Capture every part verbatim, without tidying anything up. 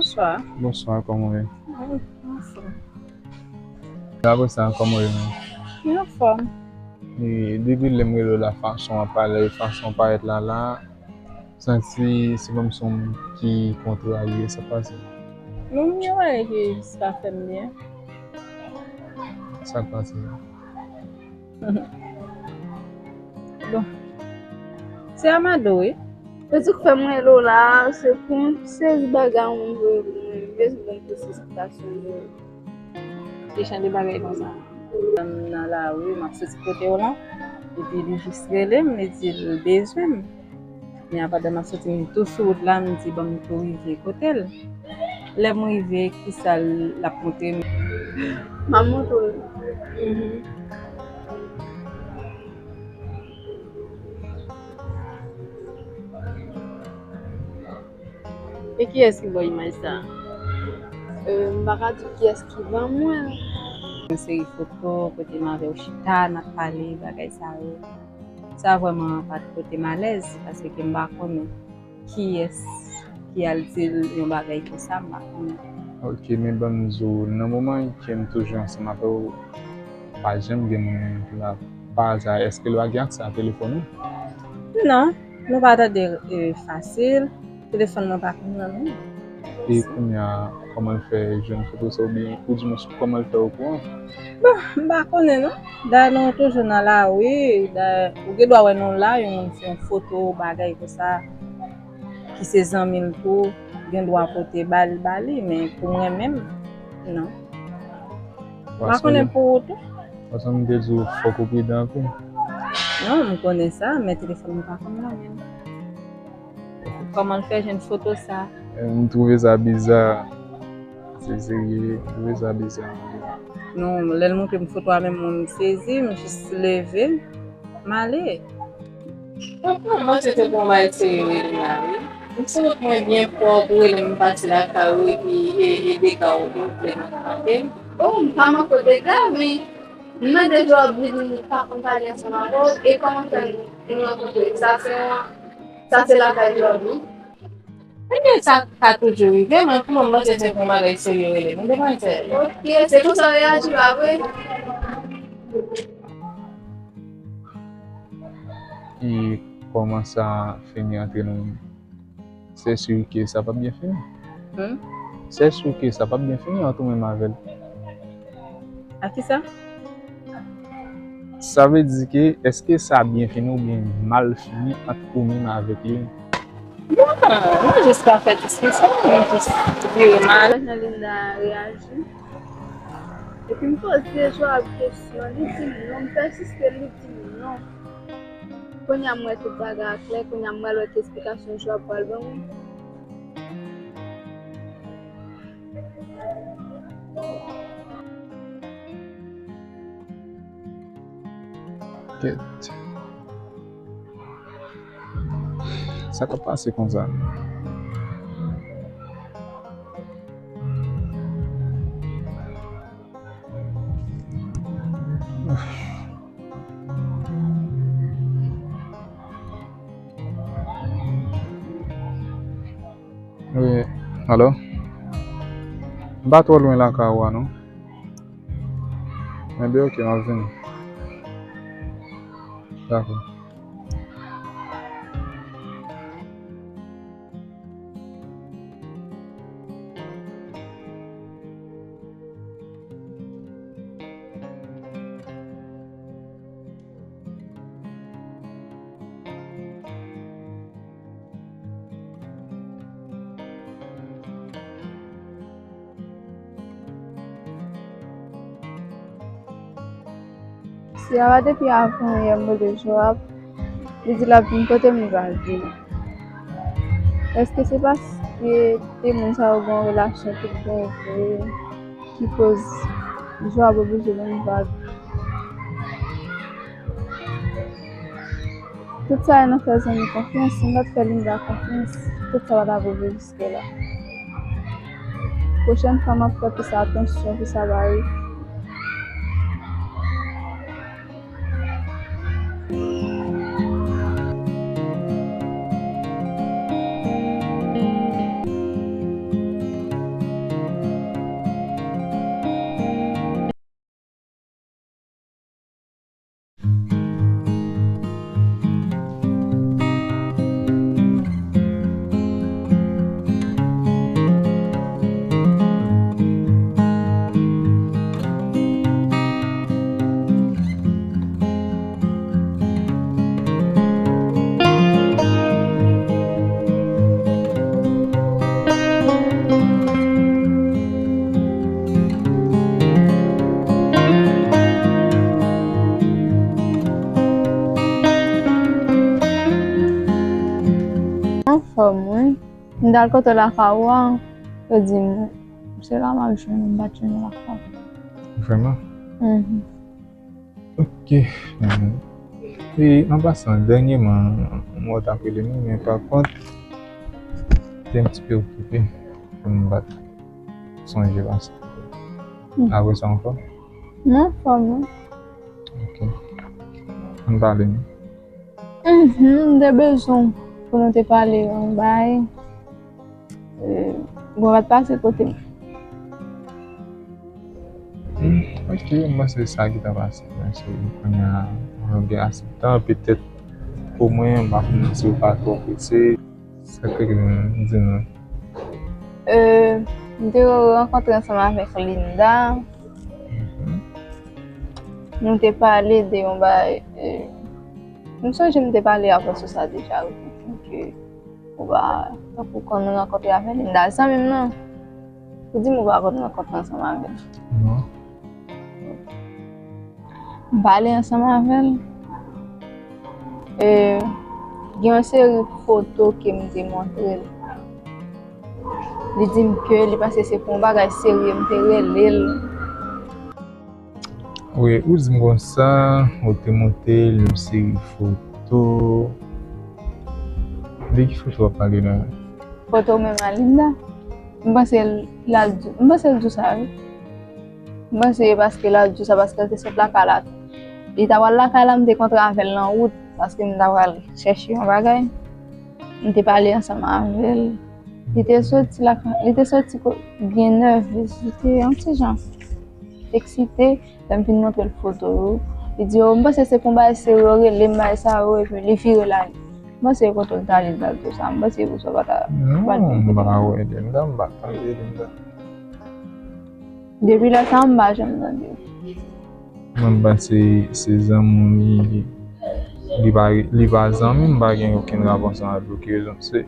Bonswa. Bonswa, kòman w ye? Wi, anfòm. Apre sa, kòman w ye menm? Mwen anfòm. E, depi lè m rele w la, fason w ap pale, fason w parèt la, la, santi se kòmsi w ki kontrarye, sa k pase? Non, m gen anyen ki pa fè m byen. Sa k pase? Bon. Se Amado, wi. Se sa k fè mwen rele w la, se pou yon seri bagay yon moun voye pou mwen, m bezwen pou sesiptasyon de. Ki jan de bagay konsa? M nan lari, m ap soti kote w la, epi li jis rele m, li di l bezwen m. Men apandan m ap soti, m tou sou wout la, m di, "Ban m tou rive kote l." Lè m rive, kisa l ap montre m? M ap montre w. Mhm. E kiyès ki ba w imaj sa? Euh, m pa ka di kiyès ki ban mwen. Yon seri foto kote m avè w chita, n ap pale, bagay sa yo. Sa vrèman pa t pote m alèz, paske m pa konnen kiyès ki al di l yon bagay konsa, m pa konnen. Ok, men ban m di w, nan moman ke m toujou ansanm avè w, pa janm gen moun la pa aza. Èske l pa gen aksè a telefòn ou? Non, nou pa tande, e, fasil. Telefòn mwen pa konn nan men m. E kounye a, kòman l fè jwenn foto sa, oubyen, oudimwens, kòman l fè okouran? Bon, m pa konnen non. Dayè nou toujou nan lari, dayè ou gen dwa wè nou la, yon moun fè yon foto, bagay konsa, ki se zanmi l tou, gen dwa pote ba l, ba li, men pou mwen menm, non. M pa konnen pou ou tou. Paske m te di w fòk ou pridan anpil. Non, m konnen sa, men telefòn mwen pa konn nan men m. Kòman l fè jwenn foto sa? M twouve sa biza. Se serye, m twouve sa biza. Non, lè l montre m foto a menm mwen, m sezi, m jis leve, m ale. Mwen se te bon bagay serye rele m la, wi. M santi mwen byen pwòp, ou rele m pati lakay ou, epi e, e dega ou, ou rele m, ok? Oh, m pa manke w dega, men m mande Job, li di li pa konn pale ansanm avè w, e kòman fè nou rankontre? Sa se yon, sa se lakay Job, wi. Ebyen, sa ka toujou rive, men pou mwen, m panse se pou yon bagay serye rele m, demwazèl. Ok, se konsa w reyaji, pa vre? E kòman sa fini antre nou? Se si ke sa p ap byen fini. Hmm? Se si ke sa p ap byen fini ant ou menm avè l. A kisa? Sa vle di ke, èske sa byen fini oubyen mal fini ant ou menm avèk li? Non, nou jis pa fè diskisyon, nou jis vire mal. Jan Linda reyaji. Epi m poze Joab kesyon, li di m non, m pèsiste, li di m non. Kounye a m wè tout bagay a klè, kounye a m pral wè ki esplikasyon Joab pral ban mwen. Kèt. Sa k ap pase konsa? Wi, alo? M pa twò lwen lakay ou a, non. Enben, ok, m ap vini. Dakò. Siyara depi avan yè m rele Joab, li di l ap vin kote m, li pa vin. Èske se paske de moun sa yo gen yon relasyon tout bon vre ki koz Joab oblije vin vag? Tout sa e nan fè zanmi konfyans, si m pa t fè Linda konfyans, tout sa pa t ap rive jiskela. Pwochèn fwa m ap fè plis atansyon pou sa pa rive. Anfòm, wi. M t al kote lakay ou a, yo di m, se la m ap jwenn ou, m pa t jwenn ou lakay ou. Vrèman? Mhm. Ok. E an pasan, dènyèman, m wè w t ap rele m, men pa kont, te yon ti pe okipe, pou m pa t sonje pase. Hmm. Apre sa, anfòm? M anfòm, wi. Ok. Ann pale, non? Mhm, m te bezwen pou nou te pale yon bay. E, bon, pa t pase kote m. Hmm, ok, m panse sa ki ta pase. Paske kounye a, nou gen ase tan, petèt pou mwen, m pa konn si w pa twò prese. Sa k te gen di nou? E, m te rankontre ansanm avèk Linda. Mhm. Nou te pale de yon bagay, e, m sonje m te pale avè w sou sa deja, wi. Ke ou pa, tankou kan nou rankontre avè Linda, zanmi m nan, ou di m ou pa konn rankontre ansanm avè l. Non. M pale ansanm avè l. E, gen yon seri foto ke m te montre l. Li di m ke li panse se pou yon bagay serye m te rele l. Wi, ou di m konsa, ou te montre l yon seri foto. De ki foto w ap pale la? Foto mwen ak Linda. M panse l, l al di, m panse l di w sa, wi. M panse se paske l al di w sa, paske l te sot lakay la. Li ta pral lakay la, m te kontre avè l nan wout, paske m ta pral chèche yon bagay. M te pale ansanm avè l. Li te soti lakay, li te soti ko-, byen nève, li te yon ti jan eksite. Lè m fin montre l foto yo, li di, "O, m panse se pou bagay serye, yo rele m, bagay sa yo," epi li vire l ale. M panse e kote l t ale, l t al di w sa, m panse e pou sa w pa ta, non, pa t gen m pa kote. Wè Linda, m pa tande Linda. Depi lè sa a, m pa janm tande l. Mwen, m panse se zanmi w li, li, li pa, li pa zanmi m, m pa gen okenn rapò ansanm avè l. Pou ki rezon? Se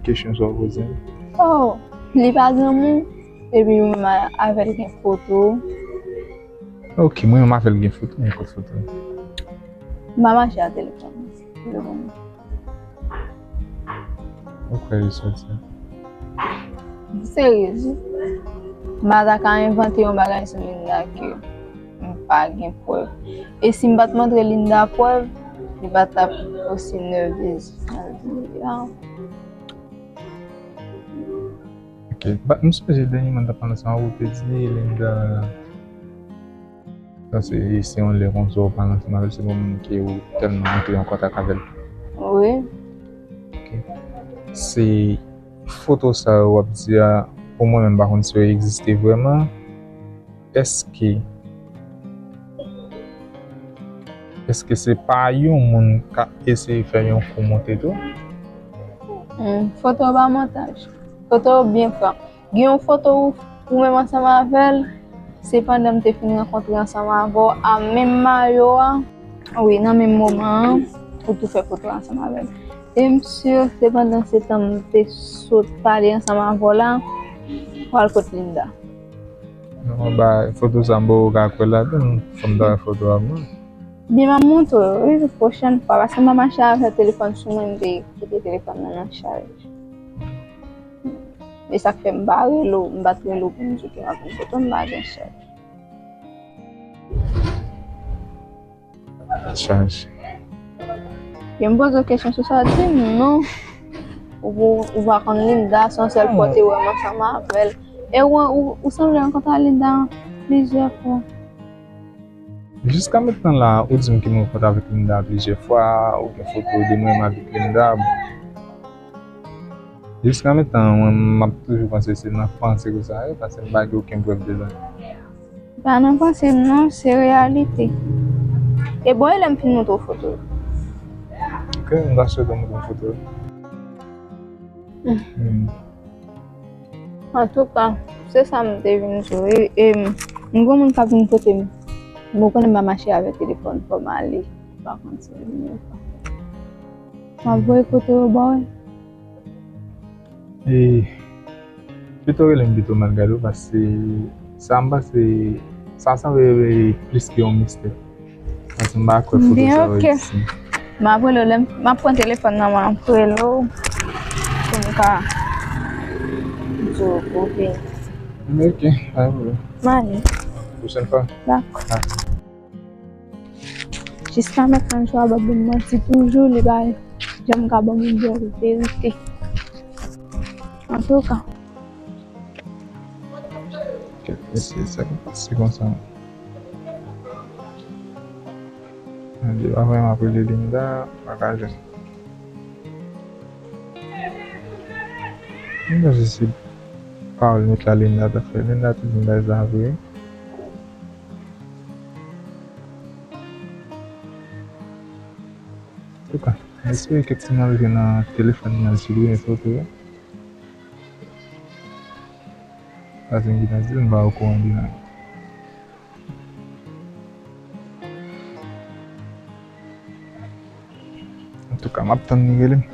kesyon sa w poze m. Oh, li pa zanmi w, epi ou menm a-, avè l gen foto. Ok, mwen menm avè l gen foto, men kot foto? M pa mache a telefòn. Ou kwè li soti? Serye, wi. M pa ta ka envante yon bagay sou Linda ke m pa gen prèv. E si m pa t montre Linda prèv, li pa t ap osi nève jan l ye a. Ok. Ba, m sonje dènyèman m t ap pale ansanm avè w, ou te di Linda, sa se, se yon lè konsa w pale ansanm avè l, se yon moun ke ou tèlman rantre an kontak avè l. Wi. Ok. Se foto sa yo w ap di a, pou mwen menm, m pa konn si yo egziste vrèman. Èske, èske se pa yon moun k ap eseye fè yon kou monte tou? Hmm, foto pa montaj. Foto byen frank. Gen yon foto ou, ou menm ansanm avè l, se pandan m te fin rankontre ansanm avè w, a menm mayo a, wi, nan menm moman an, ou tou fè foto ansanm avè l. E m si, se pandan se tan m te sot pale ansanm avè w la, w al kot Linda. Non, ba, foto sa m poko ka kwè ladan l, fò m ta wè foto a mwen. Byen, m ap montre w, wi, pwochèn fwa, paske m pa mache avè telefòn sou mwen, m te kite telefòn nan nan chaj. E sa k fè m pa rele w, m pa t rele w pou m di w ke m ap vin kote w, m pa gen chaj. Chaj. Yo, m poze w kesyon sou sa, di m non. Ou, ou, ou pa konn Linda, se yon sèl fwa w te wè m ansanm avè l. E ou, ou, ou sanble rankontre ak Linda plizyè fwa. Jiska mentnan la, ou di m ke m rankontre avèk Linda plizyè fwa, ou gen foto de mwen avèk Linda. Jiska mentnan, mwen, m ap toujou panse se nan panse konsa ye, paske m pa gen okenn prèv de sa. Pa nan panse m non, se reyalite. E bon, e lè m fin montre w foto yo? Ok, m ta swete w montre m foto yo. Hmm. Hmm. Antouka, se sa m te vin di w. E, e m, m gon moun k ap vin kote m. Bon, konnen m pa mache avè telefòn, fò m ale. M pa konn si m vini ou pa. M ap voye foto yo ba w. E, pito rele m pito m al gade w, paske sa m panse, sa sanble plis ke yon mistè. Paske m pa kwè foto sa yo egziste. M ap rele w, lè m, m ap pran telefòn nan men w, m ap rele w. Ka di w pou w vini. Ok, pa gen pwoblèm. M ale. Pwochèn fwa. Dakò. Jiska mentnan, Joab ap vin manti toujou, li pa janm ka ban m yon bèl verite. Antouka. Ok, mesye, sa ki pase konsa? Mwen di, pa vrèman ap rele Linda, pa ka jwenn. Mwen panse se pawòl met la Linda ta fè. Linda toujou bay sa vre. Antouka, mwen espere kèk ti malve nan telefòn nan siprimen foto yo. Paske m gentan di l m pa okouran de nan. Antouka, m ap tann li rele m.